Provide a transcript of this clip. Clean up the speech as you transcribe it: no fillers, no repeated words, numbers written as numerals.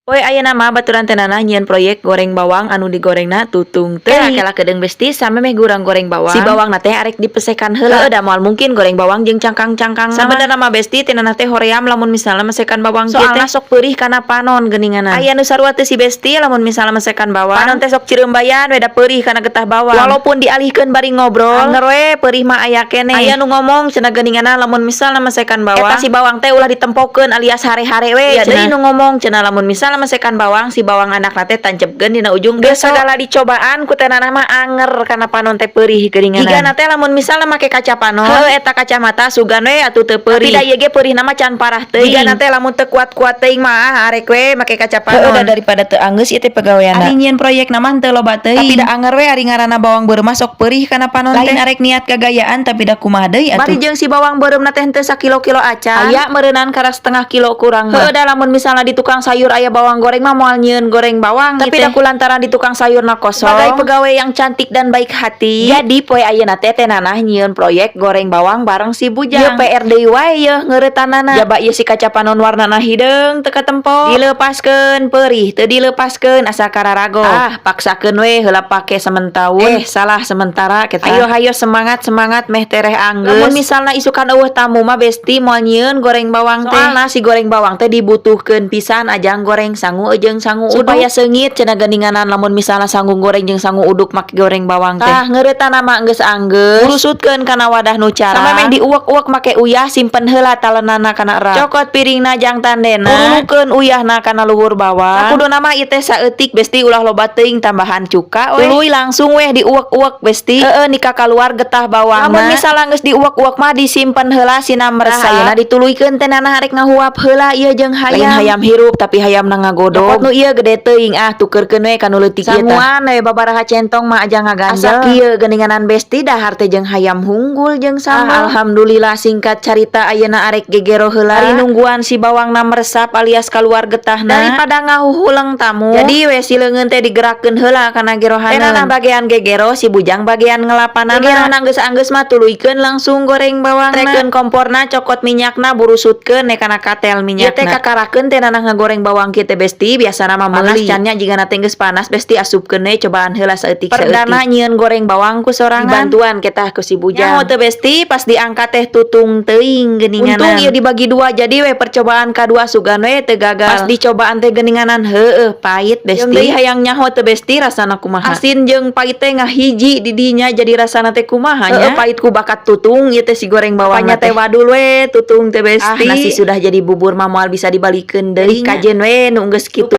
Poe ayeuna mah baturan teh Nanah nyieun proyek goreng bawang anu digorengna tutung teuing. Kela kedeung, Besti, samemeh gurang goreng bawang. Si bawang teh arek dipesekan heula. Heueuh, da moal mungkin goreng bawang jeung cangkang-cangkang. Sabenerna mah, Besti, teh Nanah teh hoream lamun misalna mesekan bawang kieu teh. Soalna sok peurih kana panon geuninganan. Aya nu sarua teu si Besti lamun misalna mesekan bawang? Panon teh sok cireumbayan we da peurih kana getah bawang. Walaupun dialihkeun bari ngobrol, anger we peurih mah aya keneh. Aya nu ngomong cenah geuninganna lamun misalna mesekan bawang, eta si bawang teh ulah ditempokeun alias hare-hare we. Aya deui nu ngomong cenah lamun misalna mesekan bawang, si bawang anakna teh tancepkeun dina ujung geus. Sagala dicobaan ku teh Nanah mah anger kana panon teh peurih geuninganan. Jigana teh lamun misalna make kaca panon, heueuh, eta kacamata sugan we atuh teu peurih. Tapi da ieu ge peurihna mah can parah teuing. Jigana teh lamun teu kuat-kuat teuing mah arek we make kaca panon. Heueuh, da daripada teu anggeus ieu teh pagaweanna. Ari nyieun proyekna mah teu loba teuing. Tapi da anger we ari ngaranna bawang beureum mah sok peurih kana panon teh. Lain arek niat gagayaan, tapi da kumaha deui atuh. Bari jeung si bawang beureumna teh henteu sakilo-kilo acan. Aya meureunan karak setengah kilo kurang mah. Heueuh, da lamun misalna di tukang sayur aya bawang goreng mah moal nyieun goreng bawang. Tapi da kulantaran di tukang sayurna kosong. Sebagai pegawai yang cantik dan baik hati. Jadi poe ayeuna teh teh Nanah nyieun proyek goreng bawang bareng si Bujang. Ieu PR deui wae yeuh ngeuretanana. Jaba ieu si kaca panon warnana hideung teu katempo. Dilepaskeun peurih, teu dilepaskeun asa kararago. Ah, paksakeun we heula pake sementaun. Eh, salah, sementara kita. Ayo hayo, semangat semangat, meh tereh anggeus. Lamun misalna isukan euweuh tamu mah, Besti, moal nyieun goreng bawang teh. Soalna si goreng bawang teh dibutuhkeun pisan ajang goreng sangu jeung sangu uduk. Supaya seungit cenah geuninganan lamun misalna sangu goreng jeung sangu uduk make goreng bawang teh. Tah, ngeureutana mah geus anggeus. Burusutkeun kana wadah nu carang. Samemeh diuwek-uwek make uyah, simpen heula talenana kana rak. Cokot piringna jang tandena. Urulukeun uyahna kana luhur bawang. Sakuduna mah ieu teh saeutik, Besti, ulah loba teuing, tambahan cuka we. Tuluy langsung weh diuwek-uwek, Besti. Heueuh, nikah kaluar getah bawangna. Lamun misalna geus diuwek-uwek mah disimpen heula sina meresap. Ayeuna dituluykeun teh Nanah arek ngahuap heula ieu jeung hayam. Lain hayam hirup, tapi hayamna ngagodog. Cokot nu ieu gede teuing, ah, tukerkeun we ka nu leutik ieu tah. Sanguan we babaraha centong mah aja ngaganjel. Asa kieu geuninganan, Besti, dahar teh jeung hayam hunggul jeung sambal. Ah, alhamdulillah, singkat carita ayeuna arek gegero heula. Ari nungguan si bawangna meresap alias kaluar getahna. Daripada ngahuhuleng tamu. Jadi we si leungeun teh digerakkeun heula kana gerohaneun. Teh Nanah bagian gegero, si Bujang bagian ngelapanana. Gegerona geus anggeus mah tuluykeun langsung goreng bawangna. Trekeun komporna, cokot minyakna, burusutkeun kana katel minyakna. Ieu teh kakarakeun teh Nanah ngagoreng bawang kieu teh, Besti, biasana mah meuli. Panas can nya? Jigana teh geus panas, Besti, asupkeun we, cobaan heula saeutik saeutik. Perdana nyieun goreng bawang ku sorangan. Dibantuan ketah ku si Bujang. Nyaho teu, Besti, pas diangkat teh tutung teuing geuninganan. Untung ieu dibagi dua, jadi we percobaan kadua sugan we teu gagal. Pas dicobaan teh geuninganan, heueuh, pahit, Besti. Jeung deui hayang nyaho teu, Besti, rasana kumaha? Asin jeung pahit teh ngahiji di dinya, jadi rasana teh kumaha nya? Heueuh, pahit ku bakat tutung ieu teh si goreng bawang teh wadul we tutung teh, Besti. Ah, nasi sudah jadi bubur mah moal bisa dibalikeun deui. Kajen we nu geus kitu.